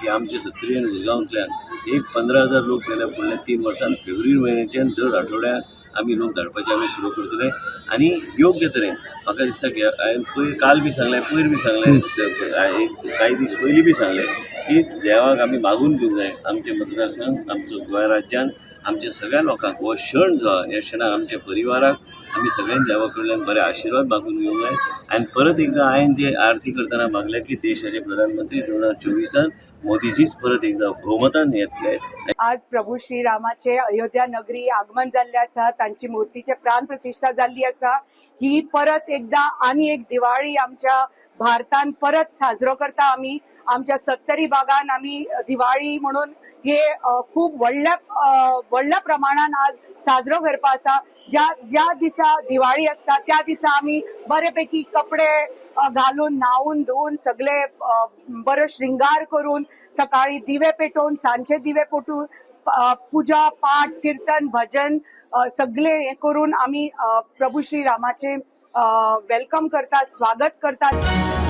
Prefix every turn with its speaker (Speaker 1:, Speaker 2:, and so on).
Speaker 1: की आमचे सत्तरी आनी उसगांवतल्यान एक 15,000 लोक गेल्या फुडल्या 3 वर्सान फेब्रुवारी म्हयन्याच्यान दर आठवड्याक आमी लोक धाडपाचे आमी सुरू करतले. आनी योग्य तरेन म्हाका दिसता की हांवें पयर काल बी सांगलें, पयर बी सांगलें, एक कांय दीस पयलीं बी सांगलें की देवाक आमी मागून घेवंक जाय, आमचे मतदारसंघ, आमचो गोंय राज्यान, आमच्या सगळ्या लोकांक हो क्षण जो आहा, ह्या क्षणाक आमच्या परिवाराक आमी सगळ्यांनी देवा कडल्यान बरे आशिर्वाद मागून घेवंक जाय. आनी परत एकदां हांवें जे आरती करतना मागलें की देशाचे प्रधानमंत्री 2024 त मोदीजीच परत एकदां भोवमतान येतले.
Speaker 2: आज प्रभू श्रीरामाचे अयोध्या नगरी आगमन जाल्ले आसा. तांची मूर्तीचे प्राण प्रतिष्ठा जाल्ली आसा. ही परत एकदा आणि एक दिवाळी आमच्या भारतान परत साजरो करता आमी. आमच्या सत्तरी भागान आमी दिवाळी म्हणून हे खूब व्हडल्या व्हडल्या प्रमाणान आज साजरो करपा आसा. ज्या ज्या दिसा दिवाळी आसता त्या दिसा आमी बरेपैकी कपडे घालून, न्हावून धुवून, सगळे बरो श्रृंगार करून, सकाळी दिवे पेटोवन, सांजचे दिवे पेटोवन, पूजा पाठ, कीर्तन, भजन सगळे हे करून आमी प्रभू श्री रामाचे welcome करतात, स्वागत करतात.